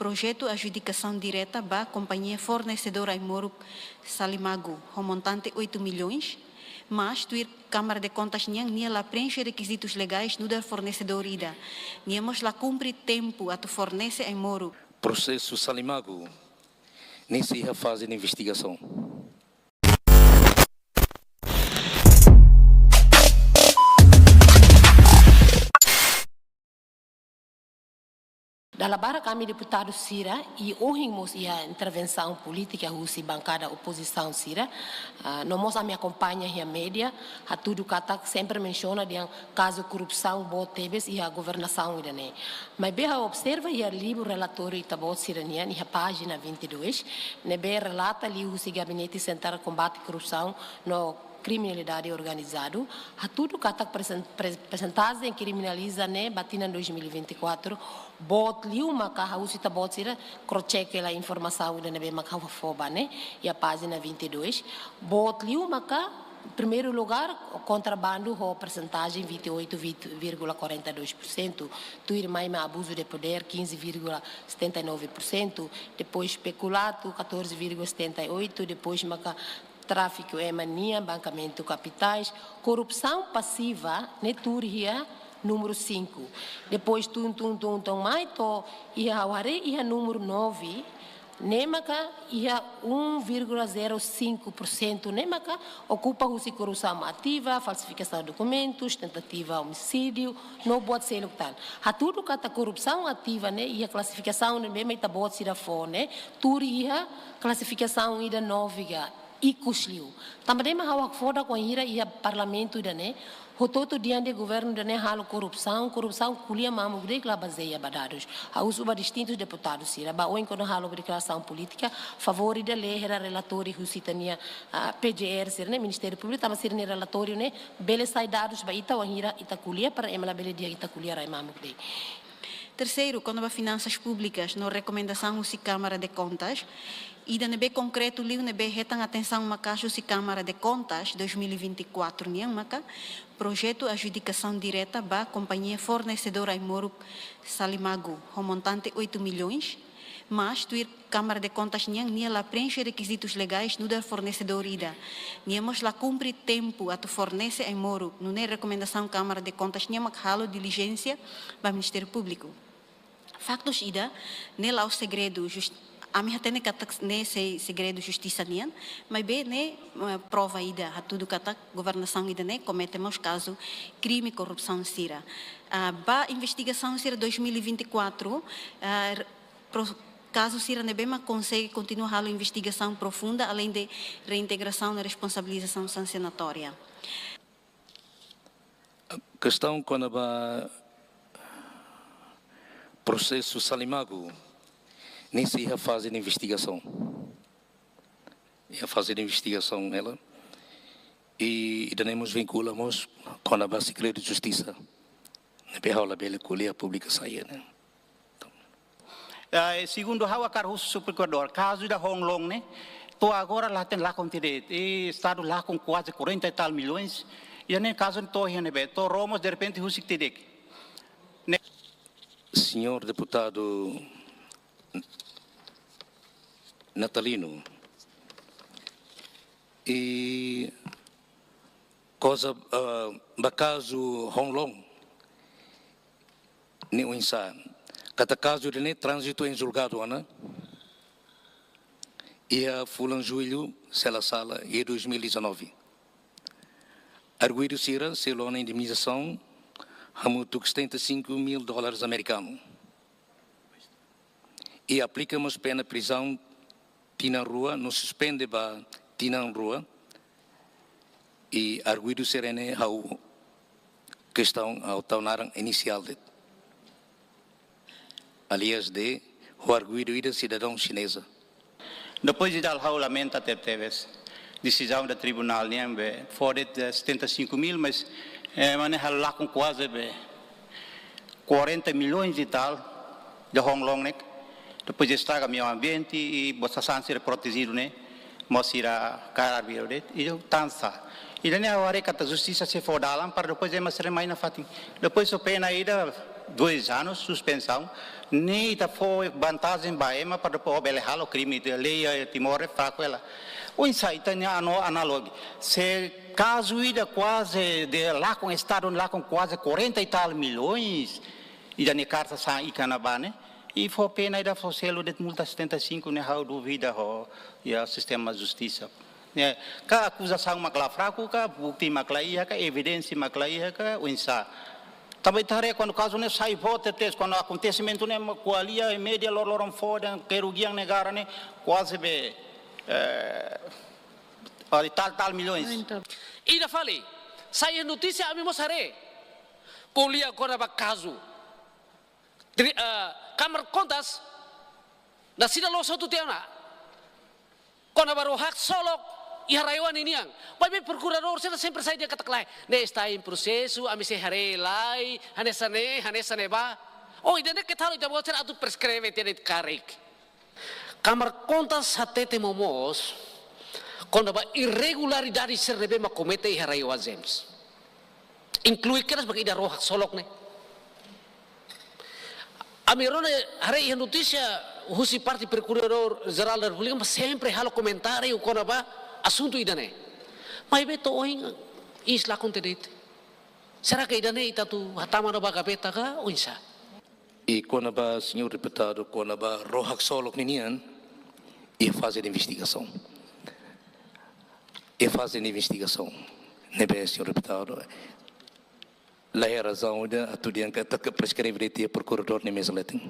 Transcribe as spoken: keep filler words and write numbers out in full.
Projetu adjudikasaun direta ba kompañia fornesedór ai-moruk Salimagu, ho montante oito milhões, mas tuir Câmara de Contas nian, nia la preenxe rekizitus legais nu'udar fornesedór ida. Nia mós la kumpre tempu atu fornese ai-moruk. Prosesu Salimagu, ne'e sei iha faze de investigasaun. Dala barak ami deputadu sira, i ohin mós iha intervensaun polítika husi bankada opozisaun sira, ah, no mós ami akompaña iha média, hatudu katak sempre mensiona dehan kazu korrupsaun boot tebes iha governasaun ida-ne'e. Maibé ha'u observa iha livru relatóriu ita-boot sira-nian, iha pájina vinte e dois, ne'ebé relata liu husi Gabinete Sentrál Kombate Korrupsaun no Kriminalidade Organizadu, hatudu katak persen-, pre-, persentajen kriminaliza ne'e ba tinan dois mil e vinte e quatro, boot liu maka, ha'u husu ita-boot sira, cross-check hela informasaun ida ne'ebé maka ha'u fó ba ne'e, iha pájina vinte e dois, boot liu maka, primeiru lugar, kontrabandu ho persentajen vinte e oito vírgula quarenta e dois por cento, tuirmai mak abuzu de podér, quinze vírgula setenta e nove por cento, depois pekulato, catorze vírgula setenta e oito, depois maka tráfiku ema nian, bankamentu kapitais, korrupsaun pasiva, ne'e tuur iha númeru cinco. Depois tun, tun, tun, tun mai to'o iha ha'u haree iha númeru nove, ne'e maka iha um vírgula zero cinco por cento, ne'e maka okupa husi korrupsaun ativa, falsifikasaun dokumentus, tentativa omisídiu, no buat seluk tan. Hatudu katak korrupsaun ativa ne'e iha klasifikasaun ne'ebé mak ita-boot sira fó ne'e, tuur iha klasifikasaun ida nove ka, ikus liu. Tanba ne'e mak ha'u hakfodak wainhira iha parlamentu ida-ne'e, hotu-hotu dehan dehan governu ida-ne'e halo korrupsaun, korrupsaun ko'alia mamuk de'it, la bazeia ba dadus. Ha'u husu ba distintus deputadu sira, ba oin kuandu halo deklarasaun polítika, favór ida lee hela relatóriu husi ita-nia, ah, P G R sira-ne'e, Ministériu Públiku, tanba sira-nia relatóriu ne'e bele sai dadus ba ita wainhira ita ko'alia, para ema labele dehan ita ko'alia rai mamuk de'it. Terseiru, kona-ba finansas públikas no rekomendasaun husi Câmara de Contas, ida ne'ebé konkretu liu ne'ebé hetan atensaun maka'as husi Câmara de Contas dois mil e vinte e quatro nian maka projetu adjudikasaun direta ba kompañia fornesedór ai-moruk Salimagu, ho montante oito milhões, mas tuir Câmara de Contas nian, nia la preenxe rekizitus legais nu'udar fornesedór ida. Nia mós la kumpre tempu atu fornese ai-moruk, nune'e rekomendasaun Câmara de Contas nian mak halo dilijénsia ba Ministériu Públiku. Faktus ida-ne'e la'ós segredu jus-, ami hatene katak ne'e sei segredu justisa nian, maibé ne'e, eh, prova ida hatudu katak governasaun ida-ne'e komete mós kazu krime korrupsaun sira. Ah, ba investigasaun sira dois mil e vinte e quatro, ah, r-, pro-, kazu sira ne'ebé mak konsege kontinua halo investigasaun profunda, além de reintegrasaun no responsabilizasaun sansionatória. Kestaun kona-ba prosesu Salimagu, ne'e sei iha faze de investigasaun. Iha faze de investigasaun hela. I, ida-ne'e mós vinkula mós kona-ba segredu justisa. Ne'ebé ha'u labele ko'alia públiku saida ne'e. Ah, e segundu ha'u hakarak husu Prokuradór, kazu ida Hong Long ne'e, to'o agora la hatene, lakon tiha de'it, e Estadu lakon kuaze quarenta e tal milhões, ida-ne'e kazu ne'e to'o iha ne'ebé, to'o ró mós derrepente husik tiha de'it. Ne- Señór Deputadu Natalino, e koza, ah, ba kazu Hong Long, ne'e oinsá. Katak kazu ida-ne'e tránzitu em julgado ona, iha fulan Jullu, se la sala, iha dois mil e dezanove. Arguidu sira selu ona indemnizasaun hamutuk setenta e cinco mil dólares amerikanu. I aplika mós pena prizaun tinan rua, no suspende ba tinan rua, i arguidu sira-ne'e ha'u kestaun, ha'u tau naran inisiál de'it. Aliás de, ho arguidu ida sidadaun xineza. Depois de dal ha'u lamenta tebetebes desizaun da tribunál nian be fó de'it, eh, setenta e cinco mil, mas, eh, mane halo lakon kuaze be quarenta milhões e tal de Hong Long ne'e. Depois estraga meiu ambiente i buat sasán sira protejidu ne'e, mós sira kaer arbiru de'it, i tan sá. Ida-ne'e ha'u haree katak justisa sei fó dalan para depois ema sira mai nafatin. Depois só pena ida, Dois anos suspensaun, ne'e ita fó vantajen ba ema para depois bele halo krime, ita lei, eh, Timor é fraco ela. Oinsá ita-nia ano analogia. Se kazu ida kuaze de lakon, Estadu lakon kuaze quarenta e tal milhões, ida-ne'e karta sa'e iha ne'ebá ne'e, i fó pena ida fó selu de'it multa setenta e cinco ne'e ha'u duvida ho, iha sistema justisa. Ne'e, ka akuzasaun mak la fraku, ka bukti mak la iha, ka evidénsia mak la iha, ka oinsá. Tanba ita haree kuandu kazu ne'e sai fó tebes, kuandu akontesimentu ne'e mak ko'alia iha média lor-loron fó dehan kerugian negara ne'e kuaze be, eh, tal, tal milhões. Entaun. Ida fali, sai notísia ami mós haree. Ko'alia kona-ba kazu. Tri-, eh, Kamar Kontas, na sida loos hotu tiha ona. Kona-ba ró haksolok iha RAEOA ninian. Maibé prokuradór sira sempre sai dehan katak lae, ne'e está em processo, ami sei haree lai, hanesan ne'e, hanesan ne'ebá. Oh, ida-ne'e keta halo ita-boot sira atu preskreve tiha de'it karik. Kamar Kontas hatete momoos kona-ba irregularidade sira ne'ebé mak komete iha RAEOA ZEESM. Inklui kedas mak ida ró haksolok ne'e. Ami rona haree iha notísia husi parte Prokuradór Jerál da Repúblika, mas sempre halo komentáriu kona-ba asuntu ida-ne'e. Maibé to'o ohin iis lakon tiha de'it. Será que ida-ne'e ita atu hatama ona ba gaveta ka oinsá? I kona-ba, señór deputadu, kona-ba ró haksolok ninian, iha faze de investigasaun. Iha faze de investigasaun. Ne'ebé, señór deputadu, la iha razaun ida atu dehan katak preskreve de'it iha prokuradór ne'e mezmu leten.